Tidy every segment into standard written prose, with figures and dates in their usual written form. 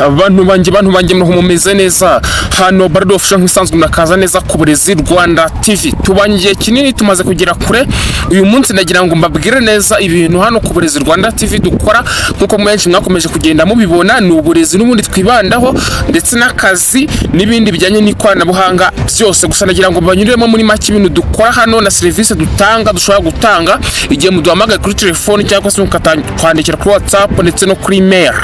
Abantu banjye, bantu banjye, mumeze neza? Hano Bardo Official nk'isanzwe, murakaza neza ku Burezi Rwanda TV. Tubanye igihe kinini, tumaze kugera kure. Uyu munsi ndagira ngo mbabwire neza ibintu hano ku Burezi Rwanda TV dukora. Nk'uko mwenshi mwakomeje kugenda mubibona, ni uburezi n'ubundi twibandaho, ndetse n'akazi n'ibindi bijyanye n'ikoranabuhanga byose. Gusa ndagira ngo mbanyuriremo muri make ibintu dukora hano na serivisi dutanga, dushobora gutanga igihe muduhamagaye kuri telefoni cyangwa se mukatwandikira kuri WhatsApp ndetse no kuri email.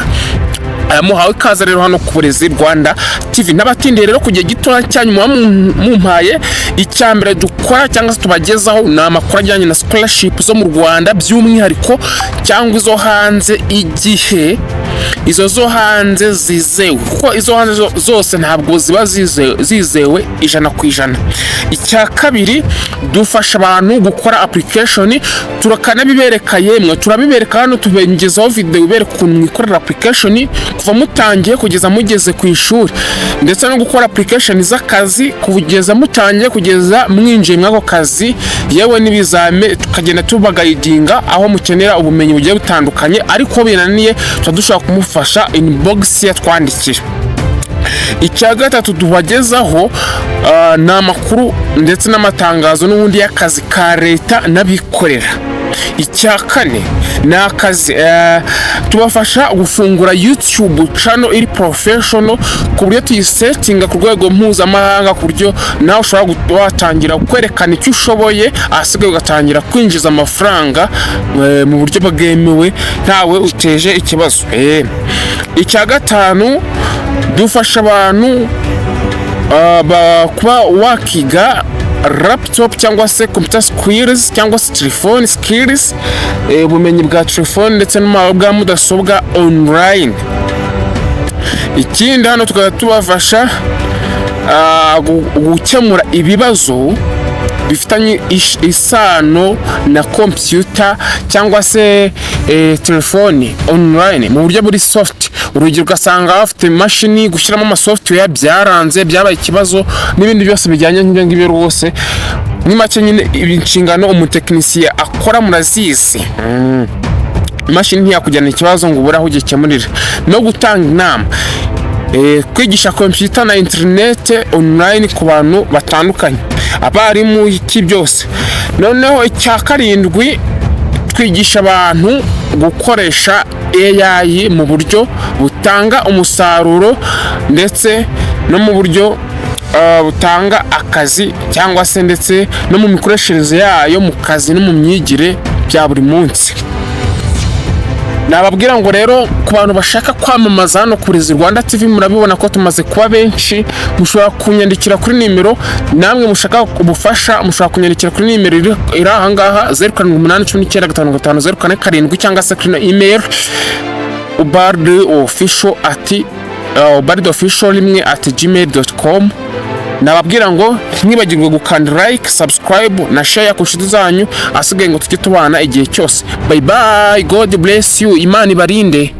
Aya, muhawe ikaze rero hano ku Burezi Rwanda TV. N'abatindiye rero ku gihe gitoya cyanyu muba mumpaye, icya mbere dukora cyangwa se tubagezaho ni amakuru ajyanye na scholarship zo mu Rwanda by'umwihariko, cyangwa izo hanze, igihe izo zo hanze zizewe, kuko izo hanze zose ntabwo ziba zizewe 100%. Icya kabiri, dufasha abantu gukora application, turakanabibereka. Yemwe, turabibereka hano, tubengezaho video ibereka ukuntu mwikorera application kuva mutangiye kugeza mugeze ku ishuri, ndetse no gukora application z'akazi kugeza mutangiye kugeza mwinjiye muri ako kazi, yewe n'ibizame tukagenda tubaguidinga aho mukenera ubumenyi bugiye butandukanye. Ariko binaniye tuba dushobora kumufasha inbox yatwandikira. Icya gatatu tubagezaho ni amakuru ndetse n'amatangazo n'ubundi y'akazi ka leta n'abikorera. Icya kane ni akazi, tubafasha gufungura YouTube channel iri professional, ku buryo tuyisettinga ku rwego mpuzamahanga, ku buryo nawe ushobora watangira kwerekana icyo ushoboye, ahasigaye ugatangira kwinjiza amafaranga mu buryo bwemewe, ntawe uteje ikibazo. Icya gatanu, dufasha abantu kuba wakiga laptop cyangwa se computer skills cyangwa se telefone skills, ubumenyi bwa telefone ndetse n'ubwa mudasobwa online. Ikindi hano tukaba tubafasha gukemura ibibazo bifitanye isano na computer cyangwa se telefone online mu buryo buri soft. Urugero, ugasanga bafite imashini, gushyiramo amasoftware byaranze, byabaye ikibazo, n'ibindi byose bijyanye nk'ibyo ngibyo rwose. Ni make nyine, inshingano umutekinisiye akora murazizi. Imashini ntiyakujyana ikibazo ngo ubure aho ugikemurira, no gutanga inama, kwigisha computer na internet online ku bantu batandukanye, abarimu, iki byose. Noneho icya karindwi, twigisha abantu gukoresha AI mu buryo butanga umusaruro, ndetse no mu buryo butanga akazi, cyangwa se ndetse no mu mikoreshereze yayo mu kazi no mu myigire bya buri munsi. Nababwira ngo rero, ku bantu bashaka kwamamaza hano ku Burezi Rwanda TV, murabibona ko tumaze kuba benshi, mushobora kunyandikira kuri nimero. Namwe mushaka ubufasha mushobora kunyandikira kuri nimero iri aha ngaha, 0781955047, cyangwa se kuri email ubardofficial@ubardofficial1@gmail.com. Nababwira ngo ntimwibagirwe gukanda like, subscribe na share ku nshuti zanyu, asigaye ngo tujye tubana igihe cyose. Bye bye, God bless you, Imana ibarinde.